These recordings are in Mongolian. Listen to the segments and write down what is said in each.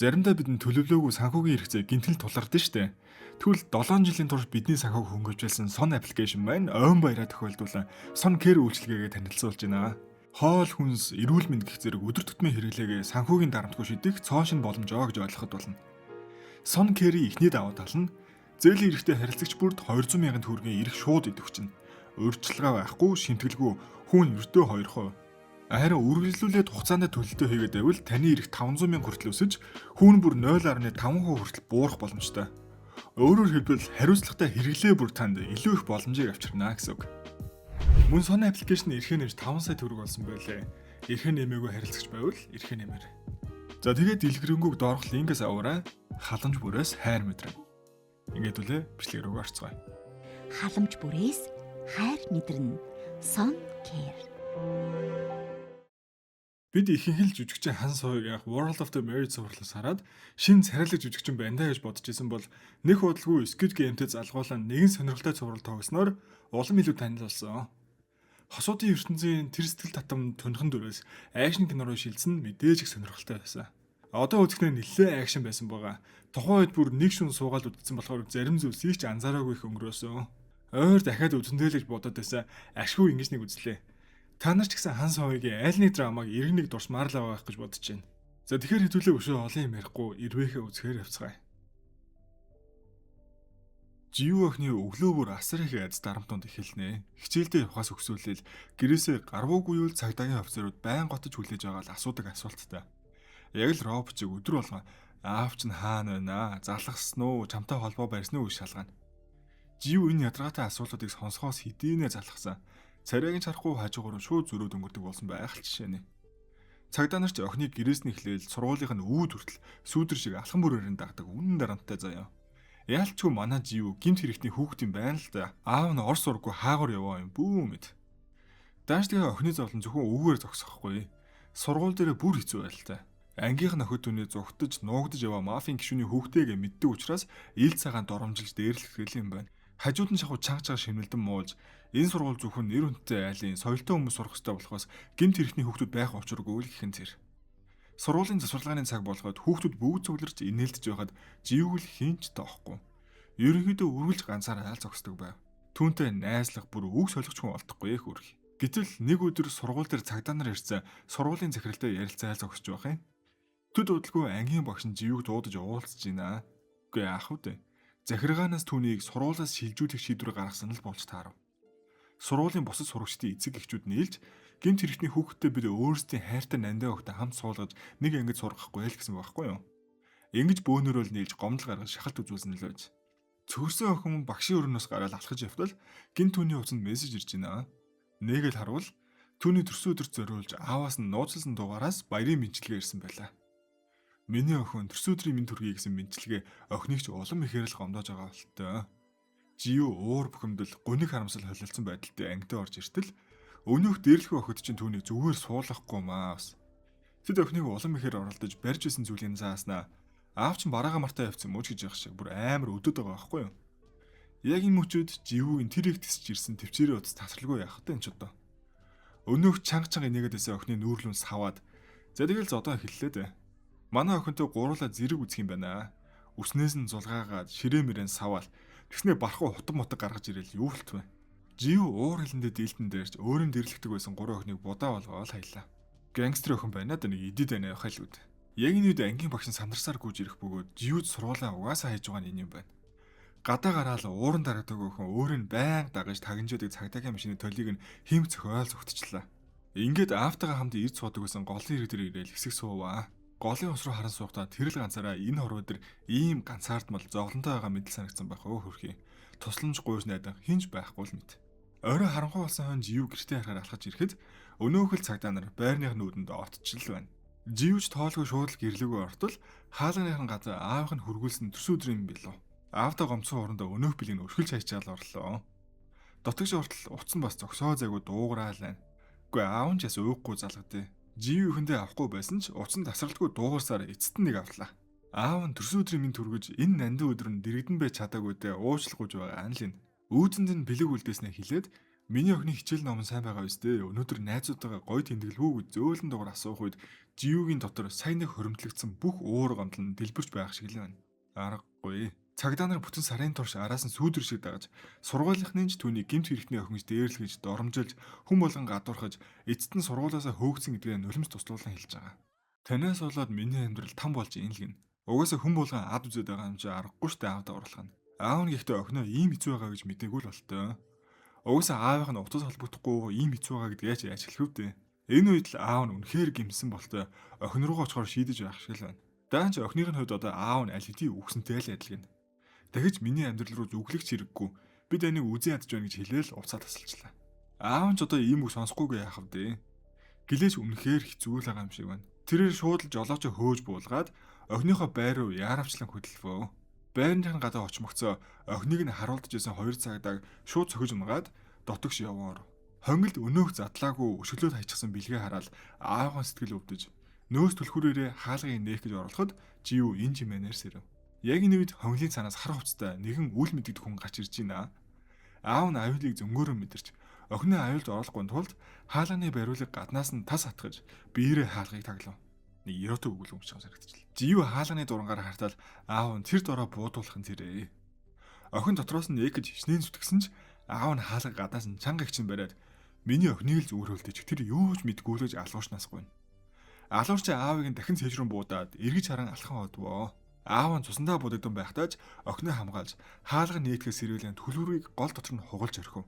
Заримдаа бидэнд төлөвлөөгүй санхүүгийн хэрэгцээ гинтэн л тулгардаг штэ. Тэгвэл 7 жилийн турш бидний санхүүг хөнгөвжүүлсэн Son application маань ойн баяраа тохиолдуулан Son Care үйлчилгээгээ танилцуулж байна. Хоол хүнс, эрүүл мэнд гэх зэрэг өдөр тутмын хэрэглээгээ санхүүгийн дарамтгүй шийдэх цоо шинэ боломжоо гэж ойлгоход болно. Son Care-ийн эхний давуу тал нь зээлийн эрхтэй харилцагч бүрд 200 мянган төгрөгийн эрх шууд идэвхжинэ. Урьдчилгаа байхгүй, шимтгэлгүй, хүн ердөө 2%. Харин үргэлжлүүлээд хугацаанд төлөлтөө хийгээд байвал таны эрх 500 мянга хүртэл өсөж, хүүн бүр 0.5% хүртэл буурах боломжтой. Өөрөөр хэлбэл, хариуцлагатай хэрэглээ бүр танд илүү их боломжийг авчирна гэсэн үг. Мөн Son application эрхээ нэмж 5 сая төгрөг болсон байлээ. Эрхээ нэмээгүй харилцагч байвал эрхээ нэмээр. За, тэгээд дэлгэрэнгүй доорх link ээс аваарай. Халамж бүрээс хайр мэдрэн. Ингээд үлээ бичлэг рүү орцгоё. Халамж бүрээс хайр мэдэрнэ. Son Care. Бид ихэнх л жүжигчин Хан Сууяг яг World of the Married цувралаас хараад шинэ царайлаг жүжигчин байна даа гэж бодож исэн бол нэг удалгүй Squid Game-тэй залгуулan нэгэн сонирхолтой цуврал тоглосноор улам илүү танил болсон. Хосуудын ертөнцийн тэр сэтгэл татам тунхан дүрээс action кино руу шилжсэн нь мэдээж их сонирхолтой байсан. Одоо үзэхдээ нэлээд action байсан байгаа. Тухайн үед бүр нэг шөнө суугаад үзсэн болохоор зарим зүйлсийг ч анзаараагүй их өнгөрөөсөн. Ойр дахиад үзнэ л гэж бодоод байсан. Ашгүй ингэж нэг үзлээ. Та нар ч гэсэн Хан Сууягийн аль нэг драмаг эрг нэг дурсмаар л байгаа байх гэж бодож байна. За, тэгэхээр хэдүүлээ өшөө олон юм ярихгүй эрвээхээ үзэхээр явцгаая. Жив охины өглөө бүр асар их айдас дарамтанд эхэлнэ. Хичээлдээ явахаас өксөөлөл гэрээсээ гарвуугүй юу цагдаагийн офицерууд байн готож хүлээж байгаа л асуудаг асуулттай. Яг л робот шиг өдөр болгон аав чинь хаана байна? Залгасан уу? Чамтай холбоо барьсан уу гэж шалгана. Жив энэ ядаргаатай асуултуудыг сонсохоос хэдийнэ залхсан. Царайг нь харахгүй хажуугаар нь шууд зөрөөд өнгөрдөг болсон байх л жишээ нэ. Цагдаа нар ч охиныг гэрээс нь эхлээл сургуулийнх нь үүд хүртэл сүүдэр шиг алхам бүрээр нь дагдаг үнэн дарамттай заяа. Яалчгүй манай Жив гэмт хэрэгтний хүүхэд юм байна л да. Аав нь орс ургүй хаагур яваа юм бүү мэд. Даашдгаа охины зовлон зөвхөн өвгөөр зогсохгүй. Сургууль дээрээ бүр хэцүү байлтай. Ангийнх нь охид түүний зугтаж, нуугдаж яваа мафийн гишүүний хүүхдтэйгээ мэддэг учраас ил цагаан доромжилж дээрлэх юм байна. Хажууд нь шахуу чанга чанга шимнэлдэн муулж, энэ сургууль зөвхөн нэр хүндтэй айлын соёлтой хүмүүс сурах ёстой болохоос гэмт хэрэгтний хүүхдүүд байх учиргүй л гэх нь тэр. Сургуулийн завсарлагын цаг болгоод хүүхдүүд бүгд цугларч инээлдэж байхад Живүүл хэн ч тоохгүй. Ерөнхийдөө үргэлж ганцаараа айл зогсдог байв. Түүнтэй найзлах, бүр үг солихч хүн олдохгүй их үрх. Гэтэл нэг өдөр сургууль дээр цагдаа нар ирсэн, сургуулийн захиралтай ярилцаал зогсож байх юм. Төд удалгүй ангийн багш нь Живүүг дуудаж уулзж байна. Үгүй, яах вэ? Захиргаанаас түүнийг сургуулиас шилжүүлэх шийдвэр гаргасан л болж таарав. Сургуулийн бусад сурагчдын эцэг эхчүүд нийлж гэмт хэрэгтний хүүхэдтэй бид өөрсдийн хайртай нандин охидоо хамт суулгаж нэг ангид сургахгүй л гэсэн байхгүй юу? Ингэж бөөнөрөөл нийлж гомдол гаргаж шахалт үзүүлсэн л байж. Цөөрсөн охин багшийн өрөөнөөс гараад алхаж явтал гэнэт түүний утсанд мессеж ирж байна. Нээгээл харвал түүний төрсөн өдөрт зориулж ааваас нь нууцлсан дугаараас баярын мэндчилгээ ирсэн байлаа. Миний охин төрсөн өдрийн мэнд хүргэе гэсэн мэндчилгээ охиныг ч улам ихээр л гомдоож байгаа болтой. Жив уур бухимдал, гуниг харамсал холилдсон байдалтай ангидаа орж иртэл өнөөх дээрлэхүү охид чинь түүнийг зүгээр суулгахгүй маас. Тэд охиныг улам ихээр оролдож барьж исэн зүйлийг зааснаа аав чинь бараагаа мартаа явцсан мөч гэж явах шиг бүр амар өдөд байгаа байхгүй юу? Яг энэ мөчөд Живүүгийн тэр их тисэж ирсэн төвчээрээ утас тасралгүй яах вэ энэ ч одоо. Өнөөх чанга чанга инээгээд байсан охины нүүрлүүн саваад, за, тэгэл зодоо эхэллээ дээ. Манай охинтой гуруула зэрэг үзэх юм байна. Үснээс нь зулгаагаад ширээ мөрэн саваал. Тэгснээ барахгүй хутга мутаг гаргаж ирэл юу л твэ. Жив уур хилэндээ дийлдэн дээрч өөрийн дэрлэгдэг байсан гурван охиныг будаа болгоол хаялаа. Гангстер охин байна да, нэг идэд байна явах л үд. Яг энэ үед ангийн багш нь сандарсаар гүйж ирэх бөгөөд Живүүд сургуулаа угаасаа хайж байгаа нь энэ юм байна. Гадаа гараал ууран дараадаг охин өөрийг нь байнга дагаж тагнаждаг цагдаагийн машины толийг нь химг зөхиол зүгтчлээ. Ингээд аавтайгаа хамт ирж суудаг байсан голын хэрэг дээр ирээл хэсэг сууваа. Голын ус руу харан суухдаа тэр л ганцаараа энэ хорвоо дээр ийм ганцаардмал зовлонтой байгаа мэдэл санагдсан байх өө хөрхий. Тусламж гуйж найдан хэн ч байхгүй л мэт. Орой харанхуй болсон хойно Жив гэртээ харахаар алхаж ирэхэд өнөөхөл цагдаа нар байрных нүүдэнд отчил байна. Живч тоолгүй шууд л гэрлэгөө ортол хаалганых нь газар аавынх нь хүргүүлсэн төрсөн өдрийн юм билүү. Аавдаа гомдсон орондоо өнөөх бэлгийг өрхөлж хайчаал орлоо. Дотогш ортол утас нь бас зогсоо зайгүй дуугараал байна. Үгүй, аав нь ч яс ууггүй залгадээ. Жив ихэндээ авахгүй байсан ч утас нь тасралтгүй дуугарсаар эцэст нь нэг авлаа. Аав нь төрсөн өдрийн мэнд хүргэж энэ нандин өдөр нь дэрэгдэн байж чадаагүй дээ уучлах гуйж байгаа ан л энэ. Үүзэнд нь бэлэг үлдээснээ хэлээд Миний охины хичээл ном сайн байгаа биз дээ. Өнөөдөр найзуудтайгаа гоё тэмдэглэв үү гэж зөөлөн дугаар асуух үед Живүүгийн дотор сайн нэг хоримтлагдсан бүх уур гомдол нь дэлбэрч байх шиг л байна. Аргагүй. Цагдаа нар бүтэн сарын турш араас нь сүүдэр шиг дагаж, сургуулийнхны ч түүнийг гэмт хэрэгтний охин гэж дээрлэж, доромжилж, хүн болгон гадуурхаж, эцэст нь сургуулиасаа хөөгдсөн гэдгээ нулимс туслуулан хэлж байгаа. Танаас болоод миний амьдрал там болж ийн л гин. Угаасаа хүн болгон ад үзээд байгаа юм чи аргагүй штэ аавдаа урлах нь. Аав нь гэхдээ охиноо ийм хэцүү байгаа гэж мдээгүй л болтой. Угаасаа аавынх нь утас холбогдохгүй ийм хэцүү байгаа гэдгээ яаж яаж хэлэх вэ? Энэ үед л аав нь үнэхээр гимсэн болтой охин руугаа очихоор шийдэж байх шиг л байна. Даанч охиных нь хувьд одоо аав нь аль хэдийн үхсэнтэй л адил гин. Дахиж миний амьдрал руу зүглэх хэрэггүй. Би таныг үзэн ядаж байна гэж хэлээл уцаа тасалчлаа. Аав нь ч одоо ийм үг сонсохгүйгээ яах вэ? Гэлээч үнэхээр хэцүү л байгаа юм шиг байна. Тэрээр шууд л жолоочоо хөөж буулгаад охиныхоо байр руу яаравчлан хөдөлвөө. Байрных нь гадаа очмогцоо охиныг нь харуулдаж исэн 2 цагдааг шууд цохиж унгаад дотогш яваар. Хонгилд өнөөх задлаагүй өшөглөөд хайчихсан бэлгээ хараад аавын сэтгэл өвдөж нөөс түлхүүрээрээ хаалгыг нээх гэж оруулахад Жив энэ чимээнээр сэрэв. Яг энэ үед хонглын цаанаас хар хувцастай нэгэн үл мэдэгдэх хүн гарч ирж байна. Аав нь аюулыг зөнгөөрөө мэдэрч охиноо аюулд оруулахгүй тулд хаалганы бариулыг гаднаас нь тас хатгаж биеэрээ хаалгыг таглав. Нэг эротик өгүүлэг юм шиг санагдчихлаа. Жив хаалганы дурангаар хартал аав нь тэр дороо буудуулах нь тэрээ. Охин дотроос нь нэг гэж хичнээн зүтгэсэн ч аав нь хаалга гаднаас нь чанга ихчин бариад миний охиныг л зүгээр хөлдөж тэр юу ч мэдгүй л гэж алуурчнаас гуйна. Алуурч аавыг нь дахин цээжрэн буудаад эргэж харан алхан одвоо. Аав нь цусандаа будагдан байхдаа ч охиноо хамгаалж хаалга нээтгэс сэргийлэн төлөврийг гол дотор нь хугалж орхив.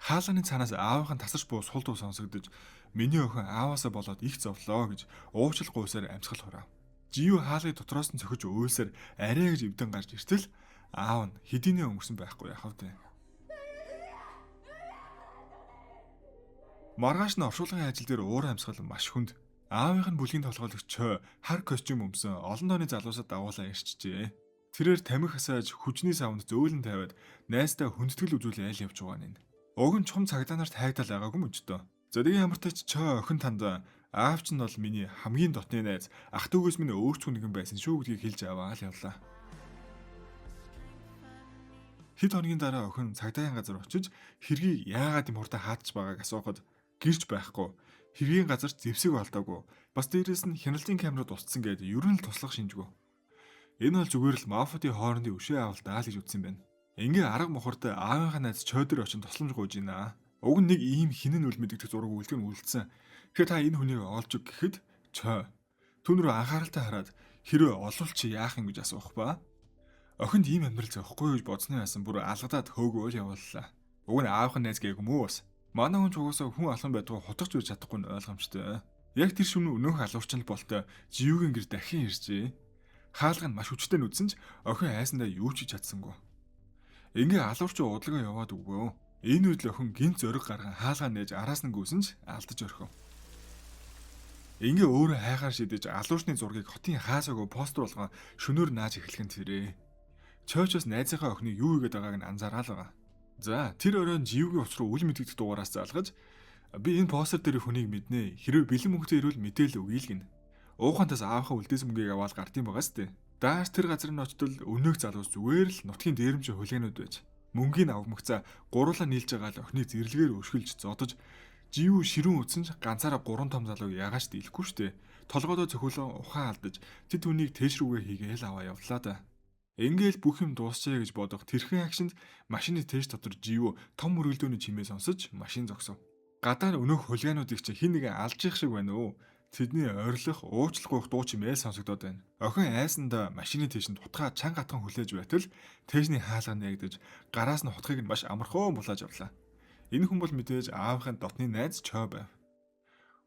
Хаалганы цаанаас аавынх нь тасарч буу сул дуу сонсогдож миний охин ааваасаа болоод их зовлоо гэж уучлал гуйсаар амьсгал хураав. Жив хаалгыг дотроос нь цохиж уйлсаар арай гэж эвдэн гарч иртэл аав нь хэдийнэ өнгөрсөн байхгүй яхав дээ. Маргааш нь оршуулгын ажил дээр уур амьсгал маш хүнд. Аавынх нь бүлгийн толгойлогч Чой хар костюм өмсөн олон тооны залуусад дагуулan ирчжээ. Тэрээр тамхи хасааж хүчний савнд зөөлөн тавиад найстаа хүндэтгэл үзүүл айл явж байгаа нэ. Уг нь чухам цагдаа нарт хайгдал байгаагүй юм ч дөө. За тэгээ ямар ч Чой охин танд аав чинь бол миний хамгийн дотны найз ах дүүгээс минь өөр ч хүн нэгэн байсан шүү гэдгийг хэлж аваа л явлаа. Хэд хоногийн дараа охин цагдаагийн газар очиж хэргийг яагаад юм хурдан хаадч байгааг асуухад гэрч байхгүй. Хэргийн газар зэвсэг олдоогүй. Бас дээрээс нь хяналтын камерууд устсан гэдэг ер нь л туслах шинжгүй. Энэ бол зүгээр л мафиатын хоорондын өшөө авалтаа л гэж үзсэн юм байна. Ингээ арга мухартай аавынхаа найз Чойдор очин тусламж гуйж байна. Уг нь нэг ийм хинэн үл мэдэгдэх зураг үлдэх нь үлдсэн. Тэгэхээр та энэ хүнийг олж өг гэхэд Чой түүн рүү анхааралтай хараад хэрвээ олвол чи яах юм гэж асуух ба. Охинд ийм амьдрал зовхгүй гэж бодсны байсан бүр алгадаад хөөгөөл явууллаа. Уг нь аавынхаа найз гээгүй мүү бас. Манай хүн ч угаасаа хүн алхан байдгаа хутгч байж чадахгүй нь ойлгомжтой. Яг тэр шөнө өнөөх алуурчин л болтой Живүүгийн гэр дахин иржээ. Хаалга нь маш хүчтэй нүдсэн ч охин айсандаа юу ч хийж чадсангүй. Ингээ алуурчин удалгаа яваад өгөө. Энэ үед л охин гинт зориг гарган хаалгаа нээж араас нь гүйсэн ч алдаж орхив. Ингээ өөрөө хайхаар шидэж алуурчны зургийг хотын хаасаагүй постэр болгон шөнөөр нааж эхлэх нь тэрээ. Чойчоос найзынхаа охиныг юу хийгээд байгааг нь анзаараад байгаа. За тэр оройн Живүүгийн утас руу үл мэдэгдэх дугаараас залгаж би энэ постэр дээр хүнийг мэднэ. Хэрвээ бэлэн мөнгөтэй ирвэл мэдээлэл өгье л гинэ. Уухантаас аавынхаа үлдээсэн мөнгийг аваад гардыг байгаа сте. Дааш тэр газар нь очтол өнөөх залуус зүгээр л нутгийн дээрэмчин хулигнууд байж. Мөнгийг авмагцаа гуруулаа нийлж байгаа л охиныг зэрлэгээр өшгөлж зодож Живүү ширүүн үтсэн ч ганцаараа 3 том залууг ягааш дийлэхгүй штэ. Толгойдоо цохиулан ухаан алдаж тэд түүнийг тээш рүүгээ хийгээл аваа явлаа да. Ингээл бүх юм дуусчаа гэж бодох тэрхэн агшинд машины тээш дотор Живүү том мөргөлдөөний чимээ сонсож машин зогсов. Гадаа өнөөх хулигануудыг чи хин нэгэн алж их шиг байна уу? Тэдний ойрлох, уучлах дуу чимээ сонсогдоод байна. Охин айсандаа машины тээшинд хутгаа чанга гатхан хүлээж байтал тээшний хаалга нээгдэж гараас нь хутгийг нь маш амархан булааж авлаа. Энэ хүн бол мэдээж аавынхаа дотны найз Чой байв.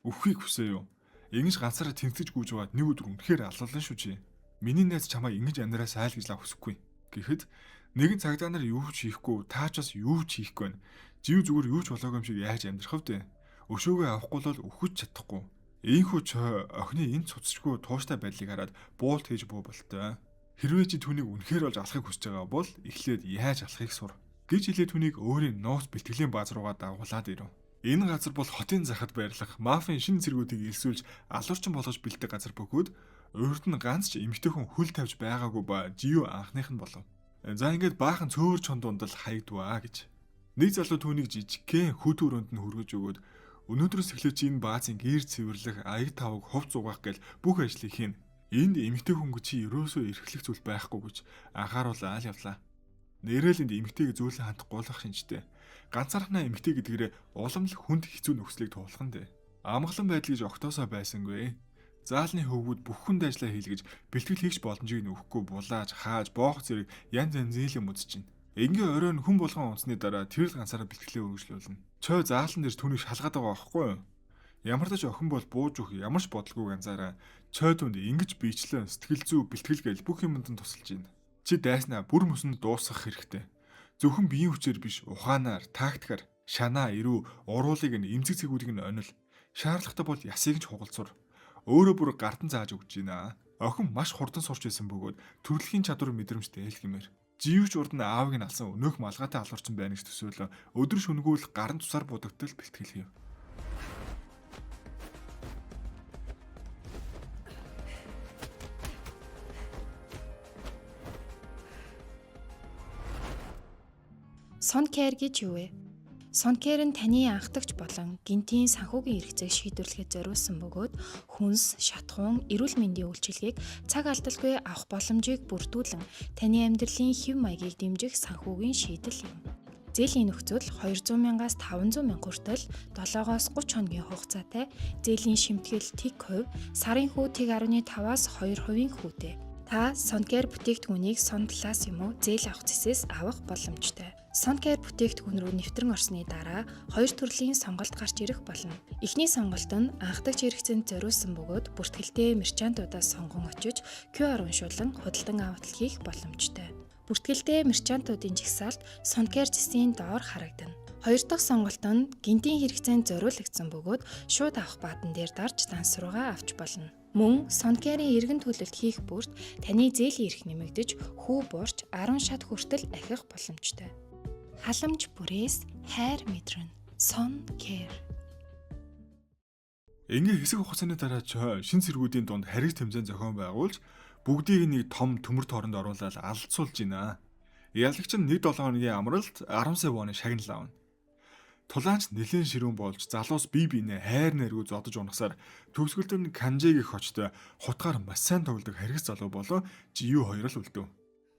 Үххийг хүсээ юу? Ингэж ганцаараа тэмцэж гүйж байгаад нэг өдөр үнэхээр алуулна шүү чи. Миний найз чамайг ингэж амьдраа сайл гэж лав хүсэхгүй. Гэхэд нэгэн цагдаа нар юу ч хийхгүй, та ч бас юу ч хийхгүй байна. Жив зүгээр юу ч болоогүй юм шиг яаж амьдрах вэ? Өшөөгөө авахгүй бол үхэж чадахгүй. Ийхүү Чой охины энэ цуцчгүй тууштай байдлыг хараад буулт хийж буу болтой. Хэрвээ чи түүнийг үнэхээр олж алахыг хүсэж байгаа бол эхлээд яаж алахыг сур гэж хэлээд түүнийг өөрийн нууц бэлтгэлийн бааз руугаа дагуулад ирэв. Энэ газар бол хотын захад байрлах мафийн шинэ цэргүүдийг элсүүлж алуурчин болгож бэлдэх газар бөгөөд урд нь ганц ч эмэгтэй хүн хөл тавьж байгаагүй ба Жио анхных нь болов. За ингээд баахан цөөр чон дундал хаягдваа гэж. Нэг залуу түүнийг жижигхэн хүт өрөөнд нь хүргэж өгөөд өнөөдрөөс эхлээд чи энэ баазын гэр цэвэрлэх, аяг тавг, хувц угаах гэл бүх ажлыг хийнэ. Энд эмэгтэй хүн гэж чи ерөөсөө эрхлэх зүйл байхгүй гэж анхааруулаад явлаа. Нэрэл энд эмэгтэйг зөөлөн хандах гулгах шинжтэй. Ганцаархнаа эмэгтэй гэдгээрээ улам л хүнд хэцүү нөхцөлийг туулах нь дээ. Амгалан байдал гэж огтоосоо байсангүй. Заалны хөвгүүд бүх хүнд ажиллаа хийлгэж бэлтгэл хийх боломжийг нь өгөхгүй булааж, хааж, боох зэрэг янз янзын л юм үзэж байна. Ингээ оройн хүн болгон унсны дараа тэр л ганцаараа бэлтгэлээ үргэлжлүүлнэ. Чой заалан дээр түүнийг шалгаад байгаа байхгүй юу? Ямар ч охин бол бууж өгөх ямар ч бодлого ганцаараа чой түнд ингэж биечлэн сэтгэл зүй бэлтгэл гээл бүх юмд нь тусалж байна. Чи дайснаа бүр мөсөнд дуусгах хэрэгтэй. Зөвхөн биеийн хүчээр биш, ухаанаар, тактикаар шанаа, ирүү, уруулыг нь эмзэг цэгүүдийг нь онил. Шаардлагатай бол ясыг ч хугалцур. Өөрөө бүр гардан зааж өгч байна. Охин маш хурдан сурч байсан бөгөөд төрөлхийн чадвар мэдрэмжтэй л гэмээр. Живч урд нь аавыг нь алсан өнөөх малгайтай алуурчин байна гэж төсөөлөн өдөр шөнөгүй л гарын тусаар будагтал бэлтгэл хийв. Сонкер гэж юу вэ? Сонкер нь таны анхдагч болон гинтийн санхүүгийн хэрэгцээг шийдвэрлэхэд зориулсан бөгөөд хүнс, шатхуун, эрүүл мэндийн үйлчилгээг цаг алдалгүй авах боломжийг бүрдүүлэн таны амьдралын хэв маягийг дэмжих санхүүгийн шийдэл юм. Зээлийн нөхцөл 200 мянгаас 500 мянга хүртэл 7-оос 30 хоногийн хугацаатай, зээлийн шимтгэл тэг хувь, сарын хүү тэг 10.5-аас 2% хүүтэй. Та Сонкер бүтээгдэхүүнийг сон талаас юм уу зээл авах зэсээс авах боломжтой. Сонкер бүтээгдэхүүн рүү нэвтрэн орсны дараа хоёр төрлийн сонголт гарч ирэх болно. Эхний сонголт нь анхдагч хэрэгцээнд зориулсан бөгөөд бүртгэлтэй мерчантуудаас сонгон очиж QR уншуулан худалдан авалт хийх боломжтой. Бүртгэлтэй мерчантуудын жагсаалт Сонкер зэсийн доор харагдана. Хоёр дахь сонголт нь гинтийн хэрэгцээнд зориулагдсан бөгөөд шууд авах баатан дээр дарж данс руугаа авч болно. Мөн Сонкерийн эргэн төлөлт хийх бүрт таны зээлийн эрх нэмэгдэж, хүү буурч 10 шат хүртэл ахих боломжтой. Халамж бүрээс хайр мэдрэн. Сонкер. Ингээ хэсэг хугацааны дараа чой шин цэргүүдийн дунд хариг тэмцээн зохион байгуулж бүгдийг нэг том төмөр тооронд оруулаад алцуулж байна. Ялагч нь 1-7 хоногийн амралт 10 сая воны шагнал авна. Тулаанч нэлээд ширүүн болж залуус бие биенээ хайр найргүй зодож унахсаар төгсгөлд нь Канжегийн хочтой хутгаар маш сайн тоглодог харгас залуу болон Жию хоёр л үлдэв.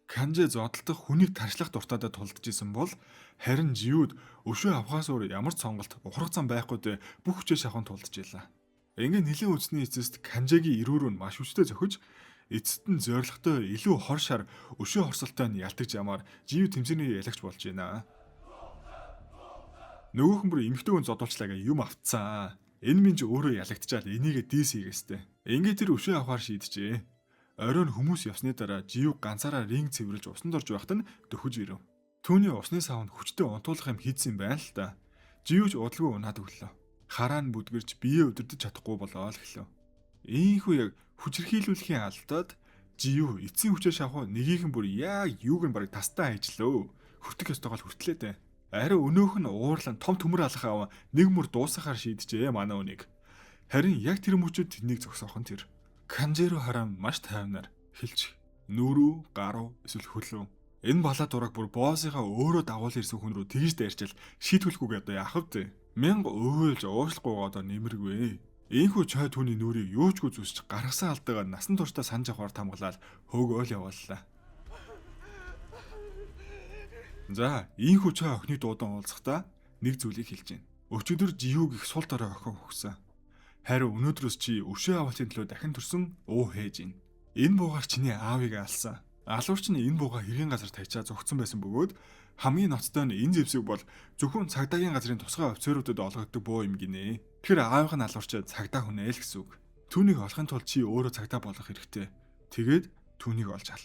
Канже зодтолдох хүнийг таршлах дуртайдаа тулдж исэн бол харин Жиюд өшөө авахаас өөр ямар ч сонголт ухрах зам байхгүй дэ бүх хүчээ шавхан тулдж илаа. Ингээ нэлийн үсний эцэст Канжегийн ирүүр нь маш хүчтэй зөхөж эцэст нь зоригтой илүү хор шар өшөө хорсолтой нь ялтагч ямаар Жию тэмцээний ялагч болж байна. Нөгөөх нь бүр эмэгтэй хүн зодуулчлаа гэ юм автцаа. Энэ минь ч өөрөө ялагдчихаал энийгээ дийс хийгээстэй. Ингээ тэр өшөө авахар шийджээ. Оройн хүмүүс явсны дараа Жив ганцаараа ринг цэвэрлж усанд орж байхад нь дөхөж ирэв. Түүний усны савнд хүчтэй унтуулах юм хийдсэн юм байна л та. Живч удалгүй унаад өглөө. Хараа нь бүдгэрч биеэ удирдах чадахгүй болоо л эхлэв. Ийхүү яг хүчирхийлүүлэхийн алдаад Жив эцсийн хүчээ шавхуу нэгийнхэн бүр яг юуг нь бараг тастаа хайжлөө. Хүртэх ёстойгоо л хүртлээ дээ. Ари өнөөх нь уурлан том төмөр алах аваа нэг мөр дуусгахаар шийджээ манай үнийг. Харин яг тэр мөчөд тэднийг зогсоох нь тэр. Канжеру харам маш тайвнаар хэлж нүүрүү, гаруу эсвэл хөлөө. Энэ балаа дураг бүр боосынхаа өөрөө дагуул ирсэн хүн рүү тэгж дайрчил шийтгүүлэхгүйг одоо яах вэ? Мянга уйлж уушлахгүйгаа одоо нэмэргүй. Ийхүү чой түүний нүрийг юучгүй зүсч гаргасан алдаагаа насан туршдаа санаж авахар тамгалаад хөөгөөл явааллаа. За, ийхүү чой охиныг дуудан уулзахдаа нэг зүйлийг хэлж байна. Өчигдөр Жиюг их сул дорой охин өгсөн. Харин өнөөдрөөс чи өшөө авалтын төлөө дахин төрсөн уу хээж гин. Энэ буугаар чиний аавыг алсан. Алуурч нь энэ буугаа хэргийн газар тавьчаа зогцсон байсан бөгөөд хамгийн ноцтой нь энэ зэвсэг бол зөвхөн цагдаагийн газрын тусгай офицеруудад олгогддог буу юм гинэ. Тэгэхээр аавынх нь алуурч цагдаа хүн ээ л гэсэн үг. Түүнийг олохын тулд чи өөрөө цагдаа болох хэрэгтэй. Тэгээд түүнийг олж ал.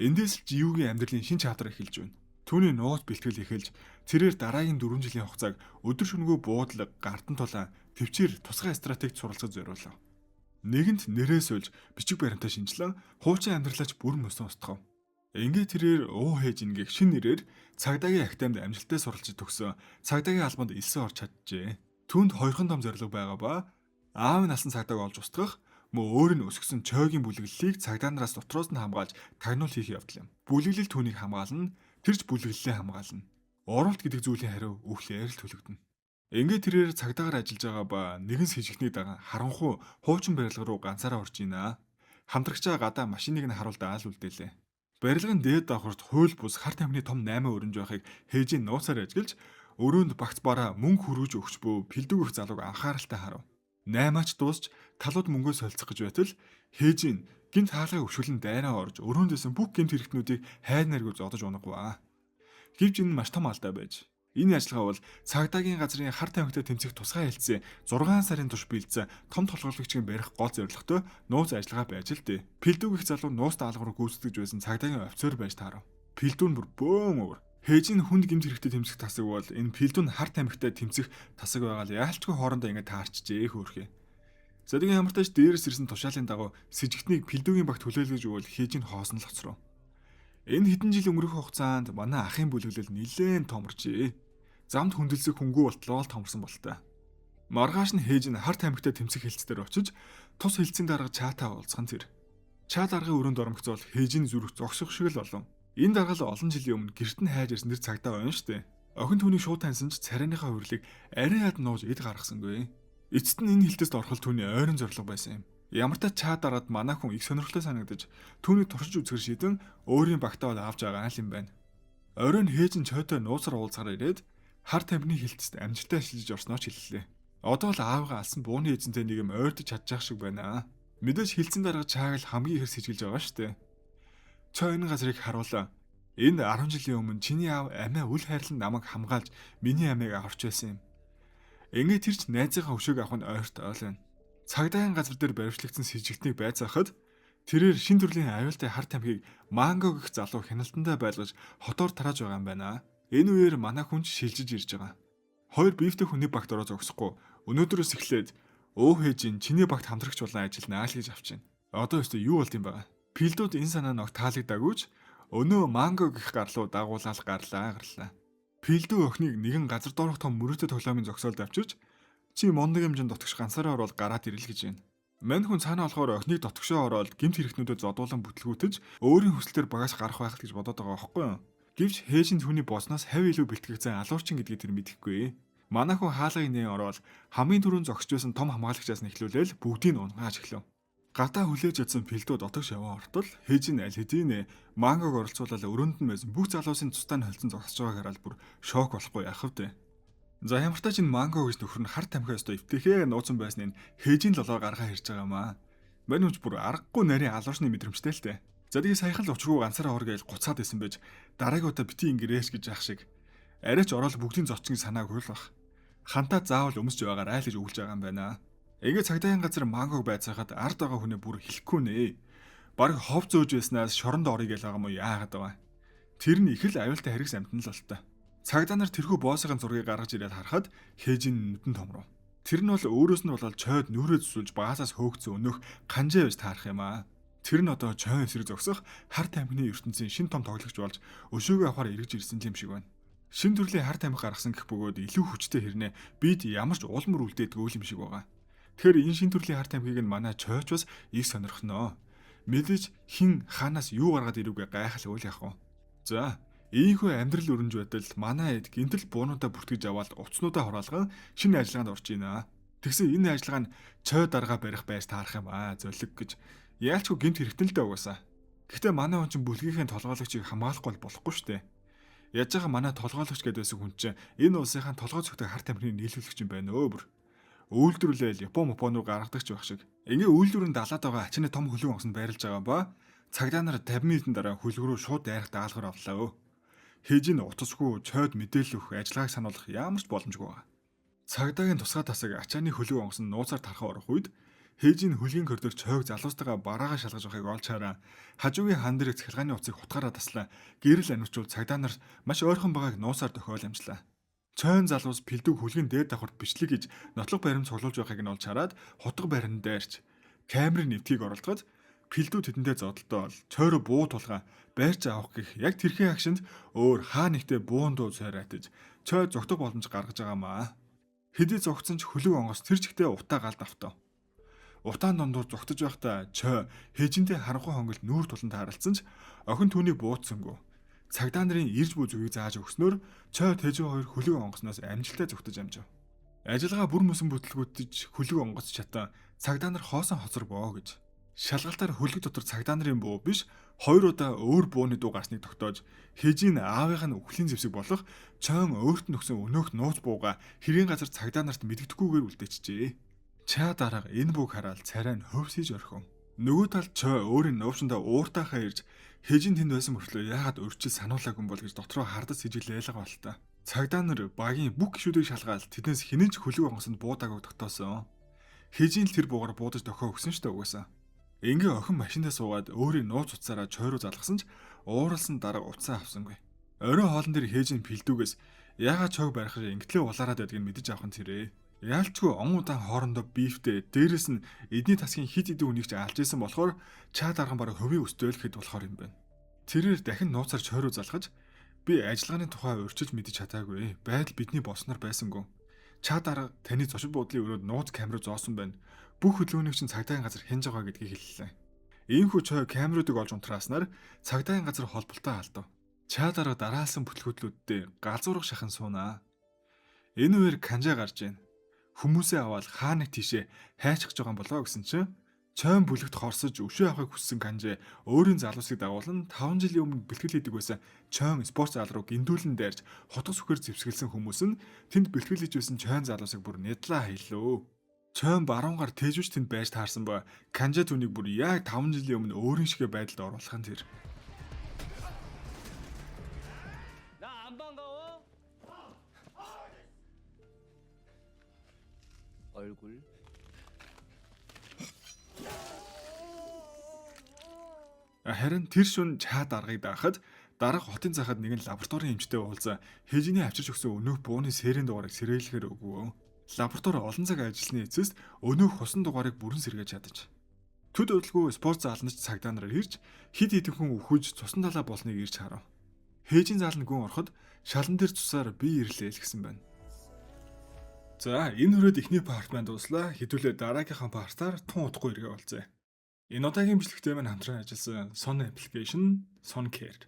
Эндээс л Жиюгийн амьдралын шин чатар эхэлж байна. Түүний нууц бэлтгэл эхэлж тэрээр дараагийн 4 жилийн хугацааг өдөр шөнөгүй буудлага, гардан тулаан, төвчээр тусгай стратегид суралцах зориулав. Нэгэнт нэрээ сольж бичиг баримтаа шинжилэн хуучин амьдралаач бүр мөсөн устгав. Ингээ тэрээр уу хээж ингэх шин нэрээр цагдаагийн академид амжилттай суралцж төгсөн цагдаагийн албанд элсэн орж чаджээ. Түүнд хоёрхан том зорилго байгаа ба аав нь алсан цагдааг олж устгах мөн өөр нь өсгсөн чойгийн бүлэглэлийг цагдаа нараас дотроос нь хамгаалж тагнуул хийх явдал юм. Бүлэглэл түүнийг хамгаална, тэрч бүлэглэлээ хамгаална. Ууралт гэдэг зүйлийн хариу өвхлээр л төлөгдөнө. Ингээд тэрээр цагдаагаар ажиллаж байгаа ба нэгэн сэжигтний дагаа харанхуй хуучин барилга руу ганцаараа орж ийна. Хамтрагчаа гадаа машиныг нь харуулдаа л үлдээлээ. Барилгын дээд давхарт хууль бус хар тамхины том 8 өрнж байхыг хээжийн нууцаар ажиглаж өрөөнд багц бараа мөнгө хөргөж өгч буй пэлдүүгөх залууг анхааралтай харав. 8-аач дуусч талууд мөнгөө солилцох гэж байтал хээжийн гинт хаалгын өвшгөлн дайраа орж өрөөнд байсан бүх гэмт хэрэгтнүүдийг хайнаргүй зодож унагваа. Гэвч энэ маш том алдаа байж энэ ажиллагаа бол цагдаагийн газрын хар тамхитай тэмцэх тусгай хэлтсийн 6 сарын турш бэлдсэн том толгойлогчийн барих гол зорилготой нууц ажиллагаа байж л дээ. Пэлдүүгийнх залуу нууц даалгаврыг гүйцэтгэж байсан цагдаагийн офицер байж таарав. Пэлдүү нь бүр бөөн уур. Хээжийн хүнд гэмт хэрэгтэй тэмцэх тасаг бол энэ пэлдүү нь хар тамхитай тэмцэх тасаг байгаа л яалчгүй хоорондоо ингэ таарчжээ хөөрхий. За тэгээ ямар тач дээрээс ирсэн тушаалын дагуу сэжигтнийг пэлдүүгийн багт хүлээлгэж өгвөл хээжийн хоосон л хоцров. Энэ хэдэн жил өнгөрөх хугацаанд манай ахын бүлэглэл нилээн томорчээ. Замд хүндэлсэх хүнгүй болтлоо л томорсон болтой. Маргааш нь хээж нь хар тамхитай тэмцэх хэлц дээр очиж тус хэлцийн дарга чаатаа уулзсан тэр. Чаа даргын өрөөнд оромгцоол хээжийн зүрх зогсох шиг л болов. Энэ дарга л олон жилийн өмнө гэрт нь хайж ирсэн тэр цагдаа байна штэ. Охин түүнийг шууд таньсан ч царайныхаа хувирлыг арай яд нууж эд гаргасангүй. Эцэст нь энэ хэлтэст орохол түүний ойрон зорилго байсан юм. Ямар ч чаа дараад манай хүн их сонирхолтой санагдаж түүнийг туршиж үзэхэр шийдэн өөрийн багтаа бол авч байгаа юм байна. Оройн хээж нь чойтой нууцар уулзгаар ирээд хар тамхины хилтэст амжилттай ажиллаж орсноо ч хэллээ. Одоо л аавгаа алсан бууны эзэнтэй нэг юм ойртож чадчих шиг байна. Мэдээж хилцэн дарга чааг л хамгийн ихээр сэжиглэж байгаа шүү дээ. Чой энэ газрыг харуулаа. Энд 10 жилийн өмнө чиний аав амиа үл хайрлан намайг хамгаалж миний амийг аварч байсан юм. Ингээд тэр ч найзынхаа хөшөөг авах нь ойрт ойл байна. Цагдаагийн газар дээр баривчлагдсан сэжигтнийг байцаахад тэрээр шин төрлийн аюултай хар тамхиг манго гэх залуу хяналтандаа байлгаж хотоор тарааж байгаа юм байна. Энэ үеэр манай хүн ч шилжиж ирж байгаа. Хоёр биефтэй хүний багт ороо зогсохгүй. Өнөөдрөөс эхлээд өө хээжин чиний багт хамтрагч болон ажилланаа л гэж авчихна. Одоо өстө юу болд юм бэ? Пилдүүд энэ санаа ногт таалагдаагүй ч өнөө манго гэх гарлуу дагуулаад гарлаа. Пилдүү охиныг нэгэн газар доорх том мөрөөдө тоглоомын зогсоолд авчирч чи мундаг хэмжээнд дотгош ганцаараа орвол гараад ирэл гэж байна. Мань хүн цаана болохоор охиныг дотгошоо ороод гэмт хэрэгтнүүдэд зодуулан бүтлгүүтэж өөрийн хүслээр багаас гарах байх л гэж бодоод байгаа байхгүй юу? Гэвч хээжин түүний бодсноос хав илүү бэлтгэгдсэн алуурчин гэдгийг тэр мэдэхгүй. Манай хүн хаалгыг нээн ороод хамгийн түрүүнд зогсож байсан том хамгаалагчаас нь эхлүүлээл бүгдийг нь унгааж эхлэв. Гадаа хүлээж чадсан пэлдүүд отогш яваа ортол хээжин аль хэдийн мангог оролцуулаад өрөөнд нь байсан бүх залуусын тусдаа нь холцсон зогсож байгааг хараад бүр шок болохгүй яах вэ? За ямар тач энэ манго гэж нөхөр нь хар тамхи өстө эвтэхээ нууцсан байсан нь хээжин лолоор гаргаа ирж байгаа маа. Мань үуч бүр аргагүй нарийн алуурчны мэдрэмжтэй л дээ. За тэгээ саяхан л учргүй ганцаараа ор гэж гуцаад исэн байж дараагийн удаа бити ингэрээш гэж яах шиг. Арайч ороод бүгдийн зочин санаагүй л бах. Хантаа заавал өмсч байгаарай л гэж өгүүлж байгаа юм байна. Ингээ цагдаагийн газар мангог байцаахад ард байгаа хүнээ бүр хэлэхгүй нэ. Бараг хов зөөж байснаас шоронд орё гэж байгаа юм уу яагаад байгаа. Тэр нь их л аюултай хэрэгс амтан л болтой. Цагдаа нар тэрхүү боссын зургийг гаргаж ирээд харахад хээжин нүдэн томров. Тэр нь бол өөрөөс нь болоод чойд нүрээ зүсүүлж баасаас хөөгцөн өнөөх ганжаа байж таарах юм аа. Тэр нь одоо чойн эсрэг зогсох хар тамхины ертөнцийн шин том тоглогч болж өшөөгөө авахар эргэж ирсэн юм шиг байна. Шин төрлийн хар тамхи гаргасан гэх бөгөөд илүү хүчтэй хэрнээ бид ямар ч улмөр үлдээдгүй юм шиг байгаа. Тэгэхээр энэ шин төрлийн хар тамхиг нь манай чойч бас их сонирхноо. Мэдээж хин хаанаас юу гаргаад ирвгээ гайхал үйл явах уу. За ийхүү амьдрал өрнж байтал манай эд гинтэл буунуудаа бүртгэж аваад уцнуудаа хураалган шинэ ажиллагаанд орж ийна. Тэгсэн энэ ажиллагаа нь чой даргаа барих байж таарах юм аа зөлөг гэж яалчгүй гинт хэрэгтэй л дээ угаасаа. Гэхдээ манай хүн чинь бүлгийнхээ толгойлогчийг хамгаалахгүй болохгүй шүү дээ. Яаж байгаа манай толгойлогч гэдээ байсан хүн чинь энэ улсынхаа толгой цогтой хар тамхины нийлүүлэгч юм байна өө бүр. Үйлдвэрлээл Япон Мопон руу гаргадаг ч байх шиг. Ингээ үйлдвэр нь далаад байгаа ачааны том хөлөг онгоцонд байрлаж байгаа ба цагдаа нар 50 минутын дараа хөлөг рүү шууд дайрах даалгавар авлаа өө. Хээж нь утасгүй чойд мэдээлэл өгөх ажиллагааг сануулах ямар ч боломжгүй байгаа. Цагдаагийн тусгай тасаг ачааны хөлөг онгоцонд нууцаар тархаа орох үед хээжийн хөлгийн коридор чойг залуустайгаа бараагаа шалгаж байгааг олж хараа хажуугийн хан дээрх цахилгааны утсыг хутгаараа таслаа. Гэрэл анивчвал цагдаа нар маш ойрхон байгааг нуусаар дохиол амжлаа. Чойн залуус пэлдүг хөлгийн дээд давхарт бичлэг гэж нотлох баримт цуглуулж байгааг нь олж хараад хутга барин дайрч камерын нэвтгийг оролдоход пэлдүү тэдэндээ зодолдоол чойро буу тулгаа байрч авах гэх яг тэрхэн агшинд өөр хаа нэгтээ буун дуу цайраатаж чой зогтох боломж гаргаж байгаа маа. Хэдий зогтсон ч хөлөг онгоц тэр чигтээ утаа галд автав. Утаан дундуур зогтож байхдаа чой хээжинтэй харанхуй хонголт нүүр тулан тааралцсан ч охин түүнийг бууцсангүй. Цагдаа нарын ирж буй зүгийг зааж өгснөөр Чой Тэжүү хоёр хөлөг онгоцноос амжилттай зүгтэж амжив. Ажиллагаа бүр мөсөн бүтлгүүтэж хөлөг онгоц чатан цагдаа нар хоосон хоцор боо гэж. Шалгалтаар хөлөг дотор цагдаа нарын буу биш, хоёр удаа өөр бууны дуу гарсныг тогтоож, Хэжин аавынх нь үхлийн зэвсэг болох Чойн өөрт нь өгсөн өнөөх нууц бууга хэрийн газар цагдаа нарт мэдэгдэхгүйгээр үлдээчихжээ. Чаа дарга энэ бууг хараад царай нь хөвсөж орхив. Нөгөө талд Чой өөрийн нуувшиндаа ууртайхаа ирж, Хэжин тэнд байсан мөртлөө яагаад урьдчил сануулаагүй юм бол гэж дотроо хардаж сэжиглээл болтой. Цагдаа нар багийн бүх гишүүдийг шалгаал тэднээс хинэн ч хөлөг онгоцонд буудаагүй тогтоосон. Хэжин л тэр буугаар буудаж дохио өгсөн шүү дээ угаасаа. Ингээ охин машиндаа суугаад өөрийн нууц утсаараа Чой руу залгасан ч ууралсан дарга утсаа авсангүй. Орой хоолн дээр Хэжин пилдүүгээс яагаад Чойг барихаар ингэтлээ улаарад байдгийг мэдэж авах нь тэрээ. Яалчгүй он удаан хоорондоо биефтэй, дээрэс нь эдний тасгийн хит хитэн үнийг ч алж исэн болохоор чаа дарган бараг хувийн өстэй л хэд болохоор юм байна. Тэрээр дахин нууцаар Чой руу залгаж би ажиллагааны тухай урьдчилж мэдэж чадаагүй. Байдал бидний босноор байсангүй. Чаа дарга таны зочид буудлын өрөөнд нууц камер зоосон байна. Бүх хөдөлгөөнийг чинь цагдаагийн газар хянж байгаа гэдгийг хэллээ. Иймхүү Чой камеруудыг олж унтрааснаар цагдаагийн газар холболтоо алдав. Чаа дарга дараалсан бүтлгүүтлүүддээ галзуурах шахан суунаа. Энэ үеэр Канжаа гарч ийн. Хүмүүсээ аваад хаа нэг тийшээ хайчих гэж байгаа юм болоо гэсэн чинь Чойн бүлэгт хорсож өшөө авахыг хүссэн Канжээ өөрийн залуусыг дагуулan 5 жилийн өмнө бэлтгэл хийдэг байсан Чойн спорт зал руу гиндүүлэн дайрч хотго сүхээр зэвсгэлсэн хүмүүс нь тэнд бэлтгэл хийж байсан Чойн залуусыг бүр нядлаа хаялаа. Чойн баруун гар тээжүүч тэнд байж таарсан ба Канжаа түүнийг бүр яг 5 жилийн өмнө өөрийн шигэ байдалд оруулах нь тэр. 나 안 반가워? 얼굴 Харин тэр шүн чаа даргыг даахад дарга хотын захад нэгэн лабораторийн эмчтэй уулзан Хэжиний авчирч өгсөн өнөөх бууны серийн дугаарыг сэрээлэхээр өгвөө. Лаборатори олон цаг ажилласны эцэст өнөөх хусан дугаарыг бүрэн сэргээж чадаж. Төд удалгүй спорт зааланд ч цагдаа нар ирж хид хідэн хүн үхэж цусан далаа болсныг ирж харав. Хэжин зааланд гүн ороход шалан дээр цусаар би ирлээ л гэсэн байна. За, энэ хүрээд эхний part маань дууслаа. Хэдүүлээ дараагийнхаа part аар тун удахгүй эргээ уулзъя. Энэ удаагийн бичлэгтэй маань хамтран ажилласан Son application, Son Care.